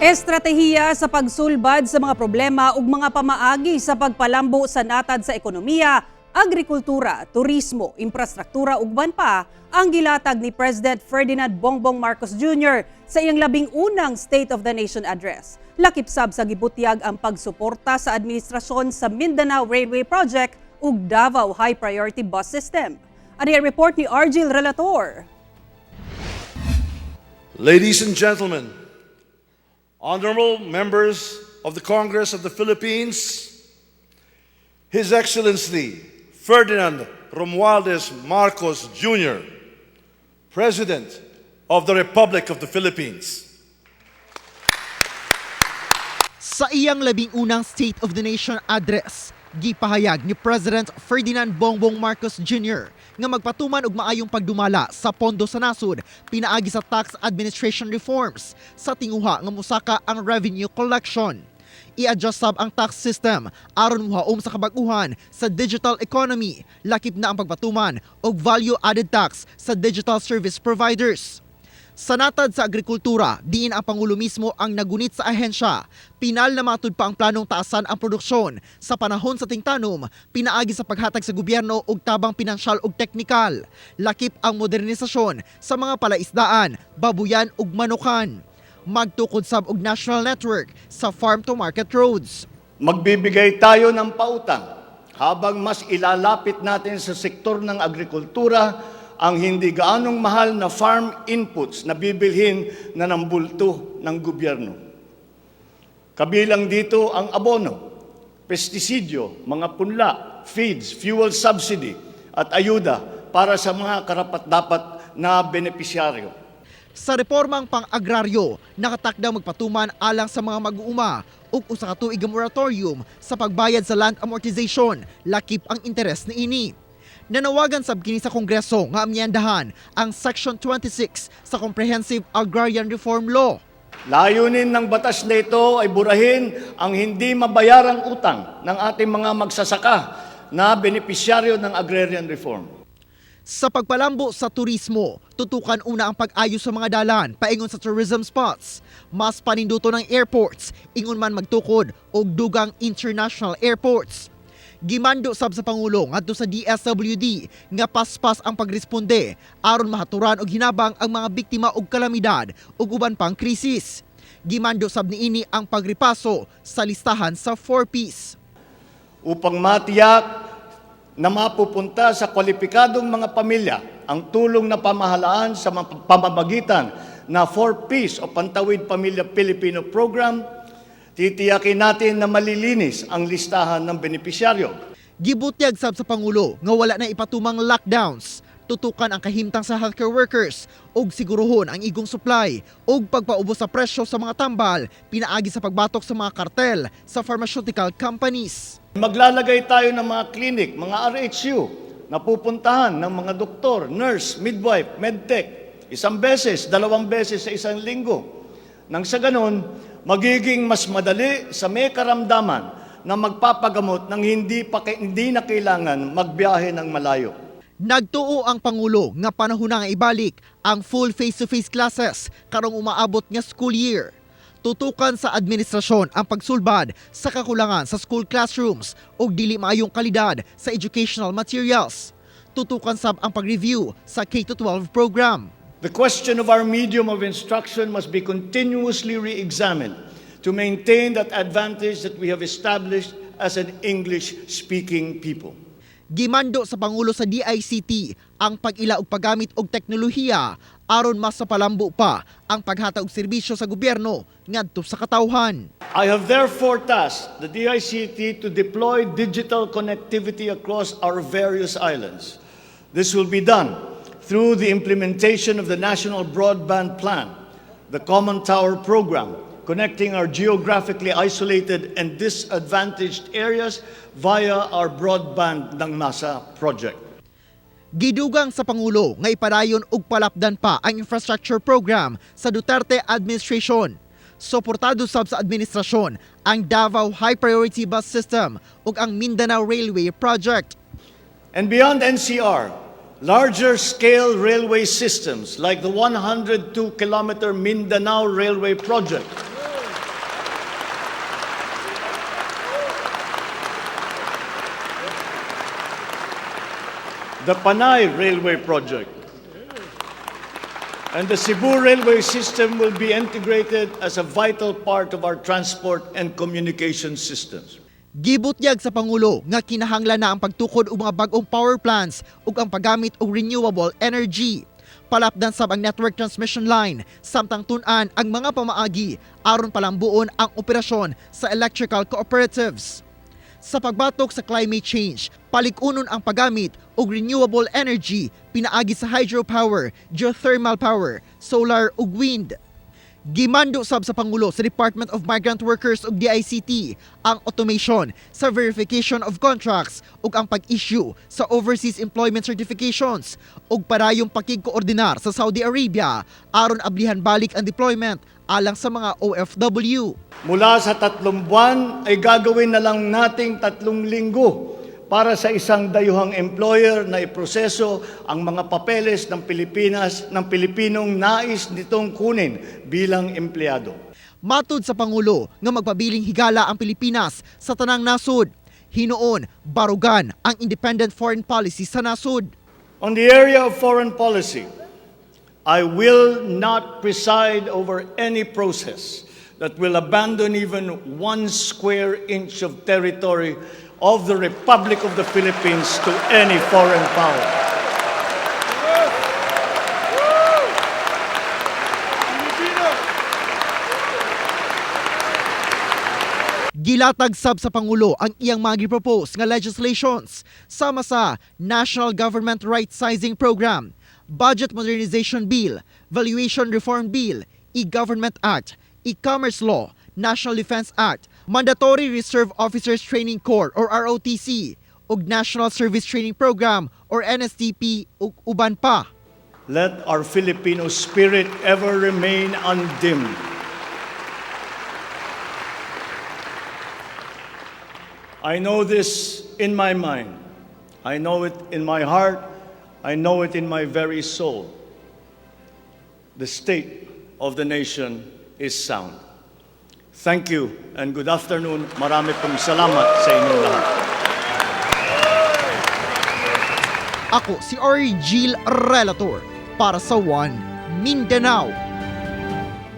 Estratehiya sa pagsulbad sa mga problema ug mga pamaagi sa pagpalambo sa natad sa ekonomiya, agrikultura, turismo, imprastruktura ug uban pa ang gilatag ni President Ferdinand Bongbong Marcos Jr. sa iyang 11ng State of the Nation Address. Lakip sab sa gibutyag ang pagsuporta sa administrasyon sa Mindanao Railway Project ug Davao High Priority Bus System. Ani ang report ni Argil Relator. Ladies and gentlemen, honorable members of the Congress of the Philippines, His Excellency Ferdinand Romualdez Marcos Jr., President of the Republic of the Philippines. Sa iyang 11ng State of the Nation Address, gipahayag ni President Ferdinand Bongbong Marcos Jr. nga magpatuman og maayong pagdumala sa pondo sa nasod pinaagi sa tax administration reforms sa tinguha nga mosaka ang revenue collection. I-adjust sab ang tax system aron mohaom sa kabag-uhan sa digital economy, lakip na ang pagpatuman og value added tax sa digital service providers. Sa natad sa agrikultura, diin ang Pangulo mismo ang nagunit sa ahensya. Pinal na matud pa ang planong taasan ang produksyon sa panahon sa tingtanom, pinaagi sa paghatag sa gobyerno og tabang pinansyal ug teknikal. Lakip ang modernisasyon sa mga palaisdaan, babuyan ug manukan. Magtukod sab og national network sa farm to market roads. Magbibigay tayo ng pautang habang mas ilalapit natin sa sektor ng agrikultura ang hindi gaanong mahal na farm inputs na bibilhin na ng bulto ng gobyerno. Kabilang dito ang abono, pestisidyo, mga punla, feeds, fuel subsidy at ayuda para sa mga karapat-dapat na benepisyaryo. Sa reformang pang-agraryo, nakatakdang magpatuman alang sa mga mag-uuma ug usa ka tuig nga moratorium sa pagbayad sa land amortization, lakip ang interes niini. Nanawagan sab kini sa Kongreso nga amyendahan ang Section 26 sa Comprehensive Agrarian Reform Law. Layunin ng batas na ito ay burahin ang hindi mabayarang utang ng ating mga magsasaka na benepisyaryo ng agrarian reform. Sa pagpalambo sa turismo, tutukan una ang pag-ayos sa mga dalan paingon sa tourism spots. Mas paninduto ng airports, ingon man magtukod og dugang international airports. Gimando sab sa Pangulo ngadto sa DSWD nga paspas ang pagresponde aron mahaturan og hinabang ang mga biktima og kalamidad ug uban pang krisis. Gimando sab niini ang pagripaso sa listahan sa 4Ps. Upang matiyak na mapupunta sa kwalipikadong mga pamilya ang tulong na pamahalaan sa pamamagitan na 4Ps o Pantawid Pamilya Pilipino Program, titiyakin natin na malilinis ang listahan ng benepisyaryo. Gibutyag sab sa Pangulo nga wala na ipatumang lockdowns. Tutukan ang kahimtang sa healthcare workers ug siguruhon ang igong supply ug pagpaubos sa presyo sa mga tambal pinaagi sa pagbatok sa mga kartel sa pharmaceutical companies. Maglalagay tayo ng mga clinic, mga RHU, na pupuntahan ng mga doktor, nurse, midwife, medtech, isang beses, dalawang beses sa isang linggo. Nang sa ganon, magiging mas madali sa may karamdaman na magpapagamot ng hindi na kailangan magbiyahe ng malayo. Nagtuo ang Pangulo nga panahon na nga ibalik ang full face-to-face classes karong umaabot nga school year. Tutukan sa administrasyon ang pagsulbad sa kakulangan sa school classrooms ug dili maayong kalidad sa educational materials. Tutukan sab ang pag-review sa K-12 program. The question of our medium of instruction must be continuously re-examined to maintain that advantage that we have established as an English-speaking people. Gimando sa Pangulo sa DICT ang pag-ila og paggamit og teknolohiya aron mas mapalambo pa ang paghatag og serbisyo sa gobyerno ngadto sa katawhan. I have therefore tasked the DICT to deploy digital connectivity across our various islands. This will be done through the implementation of the National Broadband Plan, the Common Tower Program, connecting our geographically isolated and disadvantaged areas via our Broadband ng Masa project. Gidugang sa Pangulo nga ipadayon og palapdan pa ang infrastructure program sa Duterte administration. Suportado sab sa administrasyon ang Davao High Priority Bus System ug ang Mindanao Railway Project. And beyond NCR, larger scale railway systems like the 102-kilometer Mindanao Railway Project The Panay Railway Project and the Cebu Railway System will be integrated as a vital part of our transport and communication systems. Gibutyag sa Pangulo nga kinahanglan na ang pagtukod og mga bag-ong power plants ug ang paggamit og renewable energy. Palapdan sab ang network transmission line samtang tun-an ang mga pamaagi aron palambuon ang operasyon sa electrical cooperatives. Sa pagbatok sa climate change, palig-unon ang paggamit og renewable energy pinaagi sa hydropower, geothermal power, solar ug wind. Gimando sab sa Pangulo sa Department of Migrant Workers ug DICT ang automation sa verification of contracts ug ang pag-issue sa overseas employment certifications ug padayong pakigkoordinar sa Saudi Arabia aron ablihan balik ang deployment alang sa mga OFW. Mula sa 3 buwan ay gagawin na lang nating 3 linggo para sa isang dayuhang employer na iproseso ang mga papeles ng Pilipinas ng Pilipinong nais nitong kunin bilang empleyado. Matud sa Pangulo nga magpabiling higala ang Pilipinas sa tanang nasod. Hinuon, barugan ang independent foreign policy sa nasod. On the area of foreign policy, I will not preside over any process that will abandon even 1 square inch of territory of the Republic of the Philippines to any foreign power. Gilatag sab sa Pangulo ang iyang mga propose nga legislations sama sa National Government Right Sizing Program, Budget Modernization Bill, Valuation Reform Bill, E-Government Act, E-Commerce Law, National Defense Act, Mandatory Reserve Officers Training Corps or ROTC, ug National Service Training Program or NSTP ug uban pa. Let our Filipino spirit ever remain undimmed. I know this in my mind. I know it in my heart. I know it in my very soul. The state of the nation is sound. Thank you and good afternoon. Marami pong salamat sa inyong lahat. Ako si Origil Relator para sa One Mindanao.